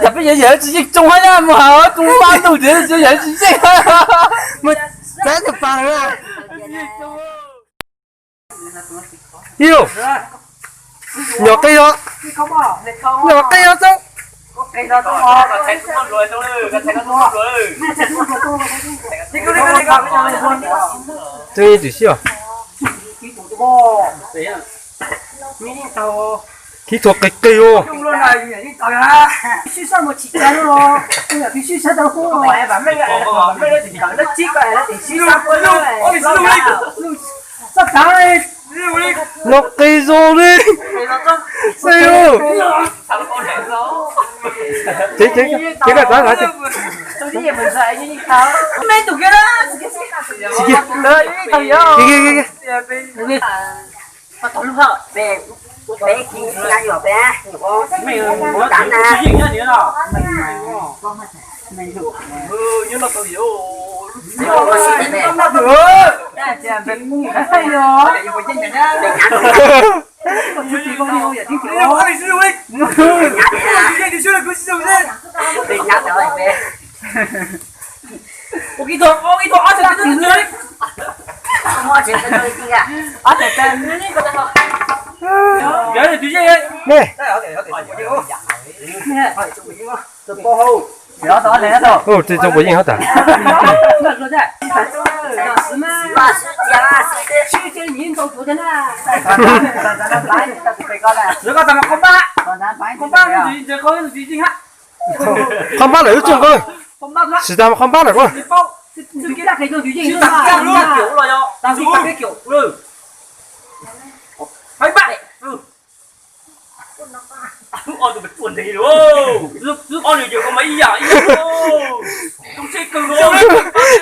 Peb yawg tsis yeej tsoo hab, yog mus hais tus pab ntuj ntawd yawg tsis yeej. Ib, nyom qis os, nyom qis os txob. Txob yeej tsis siab. Khib txhua qis qis os. No qis zog li. Ces, ces koj txav, tsis kiag. Ub, tsis tau puas yeej hab tas. Qhov npab lawm wb tsooj koj, tsis tas qhov npab lawm koj.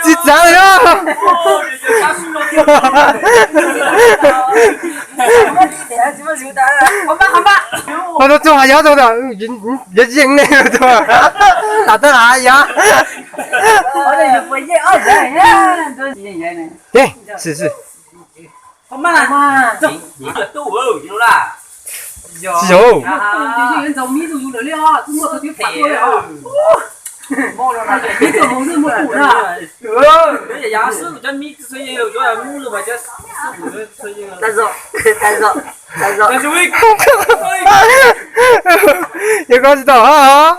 Tsis txav li os. Qhov no txog has yog tau, yog yeej ne, lam tau has yog. Yeej, sim sim. Tsis yog. Yog koj tsis tau hov.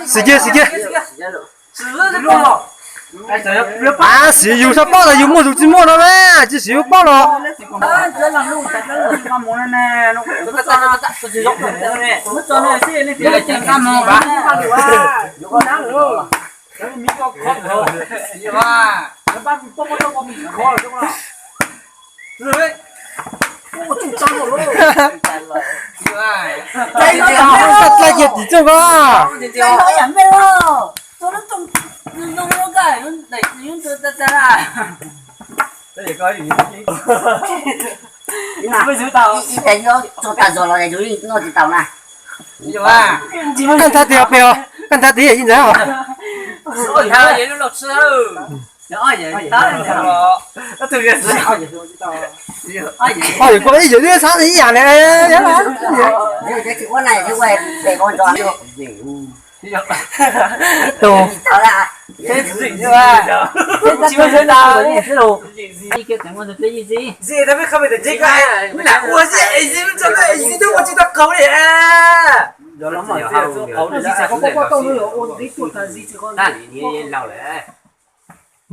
Sim kiag, sim kiag. Siv yus txhob paub tas yus muaj yus tsis muaj no na, tsis siv yus paub los. Dlai kiag tim tsooj ko. Ib tas yuav txog tas zog los yus yeej noj tsis tau na. Koj nthav tias pem os, koj nthav tias ib ntawd os. Oj, yog koj ib yam li xav ib yam ne. Tus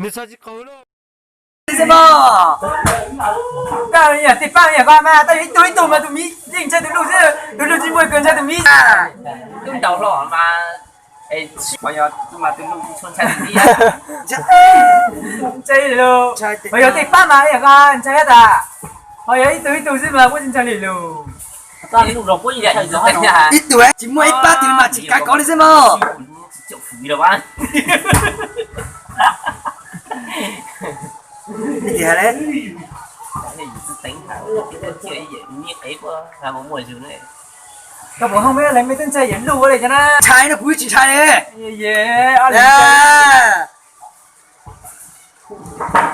Nws tsis qaug. Tej pab yam koj mas, tab ib tug ib tug mas tus miv yeej ntshai tus luj xwb, tus luj tsis muaj kawg ntshai tus miv. Tub ntaus hlo mas. Ntshai lus, ho yog tej pab mas ib yam nqe ntshai tas, ho yog ib tug ib tug xwb mas kuj tsis ntshai li lus. Ib tug tsis muaj ib pab twg mas tsis kav kov li xwb mog. Koj puas hoob me leej me twb ntshai yam luj ua li cov na. Ntshai no kuv tsis ntshai li.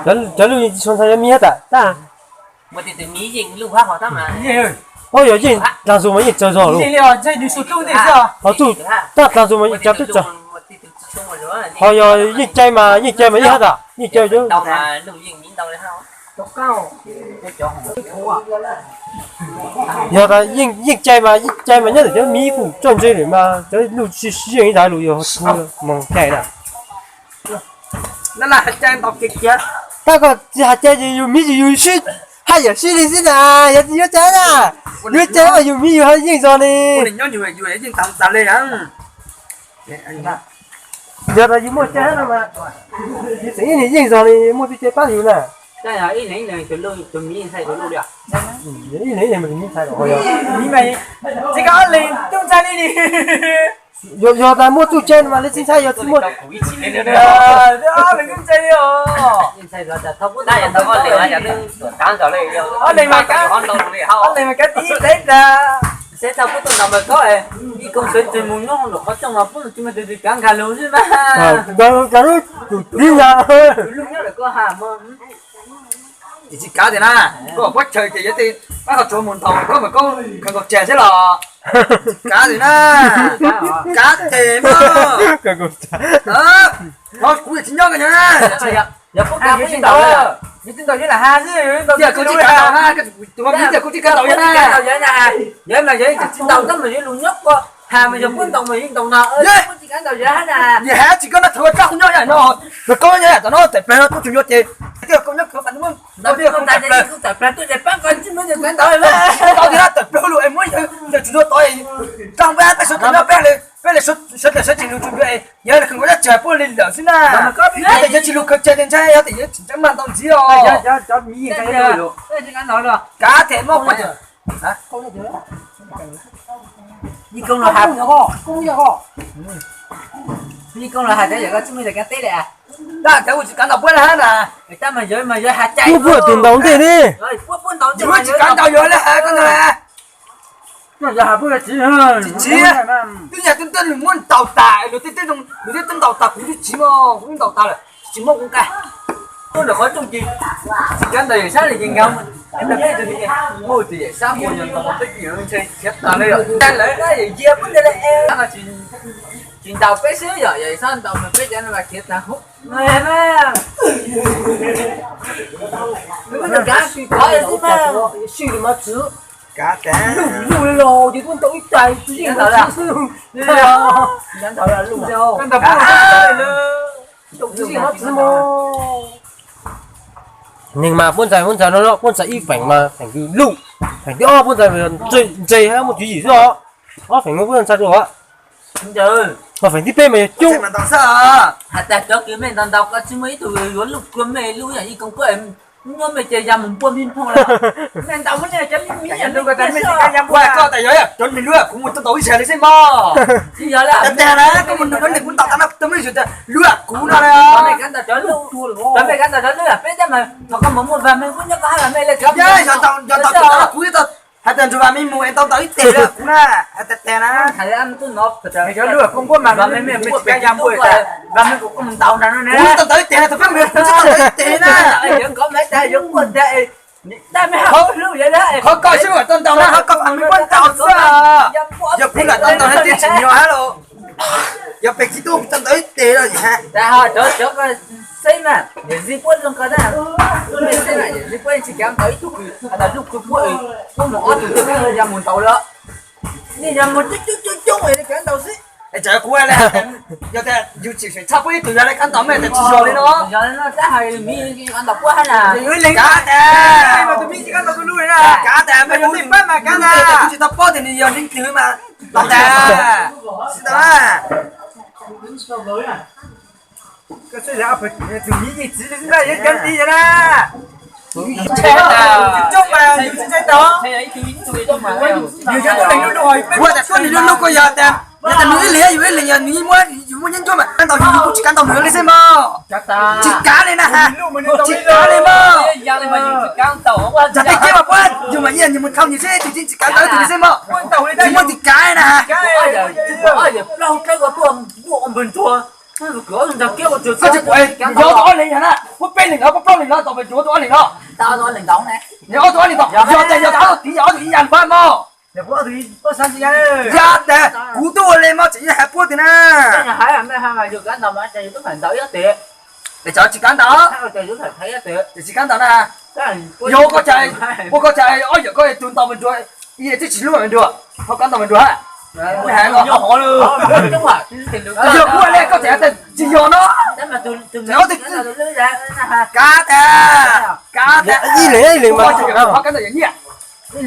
Cov luj yeej tsis tshua ntshai cov miv tas tab. Ho yog yeej dlag zus mas yeej tsawg zog lawm. Ho tsuj tab dlag zus mas yeej tsawg peb tsawg. Ho yog yeej cai mas yeej cai mas yeej hab tas yeej cai. Yog tas yeej cai mas yeej cai mas nyob ntawm cov miv kuj txawj ntse lawm mas cov luj sib yeej ib ntag lus yog moog cai na. Tab koj tsis has cai ces yus miv ces yus sib haj yam sib li xwb na, yog tsis yuav cai na. Yuav cai mas yus miv yus ho yeej zog li. Yog tas yus muaj cai no mas yus tseem ib niag yeej zog li, muaj tug cai pab yus na. Ib leeg ib leeg mas yus miv ntshai li. Yog tas muaj tug cai no mas lawv tsis ntshai, yog tsis muaj. Ob leeg mas kav tib teb tas. Seb thaum pub tuaj ntaus npawg Kaub, ib koog sawv tsees mus nyob lawm qhov rooj los pub tsis muaj tus twg kav nkag lug xwb mas. Tus tib na, lub nyob lawm koj ha. Ces tsis kav tiag na, koj puab chaw ces yuav tej pab qhov tsuav mus ntaus koj mas koj khaws nkaus tseg xwb los. Tsis kav tiag na, kav tes mog. Kuv tsis nyob koj na. Yog kuv tsis kav ntaus na, tias kuv tsis kav ntaus na, tus miv tias kuv tsis kav ntaus na. Yog mas yog tsis ntaus koj mas yog lus nyob koj ha mas yog puab ntaus mas yog ntaus no, kuv tsis kav ntaus yog hab na. Yog hab tsis koj no thaum koj nyob no, mas koj nyob tom no tawm plaws no kuv tsis yuav ces tias koj nyob koj fab tawm plaws, tawm plaws tuaj ces pab koj tsis muaj tus kav ntaus. Tau tias tawm plaws lug es muab yawg tsis yuav tod, tau peb peb sawv daws nyob peb le sawv daws sawv tsees lug tsis yuav, yawg le khaws nkaus dab tsi puab li lawm xwb na. Yog tias yawg tsis lug khaws tseg ces ntshai, yog tias yawg tsis ntshai mas ntaus ntxiv os. Kav tes mog. Yij Koob los has, Yij Koob los has cov yawm koj tsis muaj tus kav teb li. Tab cov kuv tsis kav ntaus puab na hab na. Tab mas yawg mas yawg has cai, puab tus ntaus ntej ne. Puab puab ntaus ntej, kuv tsis kav ntaus yawg le has koj ntag. Tsis, twb yog twb twb lug muab ntaus tas, lug twb twb ntaus tas kuv twb tsis mog, kuv twb ntaus tas lawm tsis muab kuv nqa tuaj ntawm qhov rooj ces tsis kav ntaus yawm sab li ces nkaag mus. Peb tus yawm sab ua yog ntaus peb tus yawm ntshe khiav tag li yom. Lawv na yawm yia puab ntawd li es tsis ntaus peb xwb yom, yawm sab ntaus mas peb cov no mas khiav tag huv. Kav tes, lug lug los ces tuaj ntaus ib tais tsis yeej ntawd. Neeg mas puab ntxhais puab ntxhais no, puab ntxhais ib feem mas feem twg luj, feem thib ob puab ntxhais ntse hab muaj tswv yim xwb os. Ob feem no puab ntxhais dua, ho feem thib peb mas yog coob. Has tas cov kws mej ntaus ntaus koj tsis muaj ib tug yuav luj kua mej lub yam Yij Koob puab, nyob mej ces ya mus npuaj npij nphooj lawm. Mej ntaus muab nej cov miv miv yam lub koj tas mej tsis kav ya npuaj. Koj tas yog cov neeg lub kuv mus tuaj ntaus ib sab li xwb mog. Tsis yog lawm, tag tag na koj mus ntaus cov neeg kuv ntaus tas no, tau mej lub kuv no. Mej kav ntaus cov lub, mej kav ntaus cov lub yam peb tab mas thaum koj mus muaj Vam Meej puab nyob koj hab Vam Meej le cov, yog ntaus kuv has tas nrug Vam Meej mus es tau ntaus ib teg li kuv na, has tag tag na. Cov lub kuv npuaj mas Vam Meej, Vam Meej kuv mus ntaus na, kuv tau ntaus ib teg na, thaum peb mus kuv tsis tau ntaus ib teg na. Qhov koj xwb mam tau ntaus na, qhov koj Vam Meej puab ntaus xwb. Yog kuv lam tau ntaus na twb tsis nyuaj hab los. Yog peb tsis tau tau ntaus ib teg los yog. Cov, cov xeb mas yawm Zij puab zoo ko na, mej xeb mas yawm Zij puab tsis kav ntaus ib tug kws has tas lub kws puab, puab mus ob tug twg ya mus ntaus lawm. Nej ya mus coob coob coob coob es kav ntaus xwb. Es tsam kuv le, yog tas yus tsis feem txhaj puab ib tug yog le kav ntaus mej tas tsis yog li no. Yog li no tab hais miv kav ntaus puab hab na. Kav tas, kav tas mej, kuv tsis tau paub tias nws yog leej twg mas. Tau tas, tsis tau. Tus miv yeej txiv li xwb na, yog cov ti na. Coj mas yus tsis ntshai tau. Yus yog tuaj leej lub lub, peb tuaj leej lub lub ko yog tas, yog tas nws ib leeg yus ib leeg, yog nws muab yus muab nyiaj ncuab mas kav ntau yus, yus kuj tsis kav ntau nws li xwb mog. Tsis kav li na ha. Tsis kav li mog. Txog tej kev mas puab yus mas yog nws mus thau nws xwb, tus tsis kav ntau tus li xwb mog. Tsis muaj tsis kav na ha. Koj tsis pom, yog ob tug ob leeg yog na, puab peb leeg no, puab plaub leeg no, tau pes tsuav ob tug ob leeg no. Yog ob tug ob leeg tau, yog tas yog ob tug tiv, yog ob tug ib yam npab mog. Yog tas kuv twb ua li mog, tseem yuav hais puab tiag na. Cov tsis kav ntau, tsis kav ntau na. Yog koj tsa, ua koj tsa ob yawm koj tug ntau pes tsuav, ib twb tsis hlub pes tsuav, koj kav ntau pes tsuav ha. Yog kuv ua li koj tseem hais tias tsis yog no. Kav tas, kav tas, ib leeg ib leeg mas kav ntau yam nyiaj. Tsis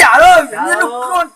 yam lawm, yam nyiaj lub luaj.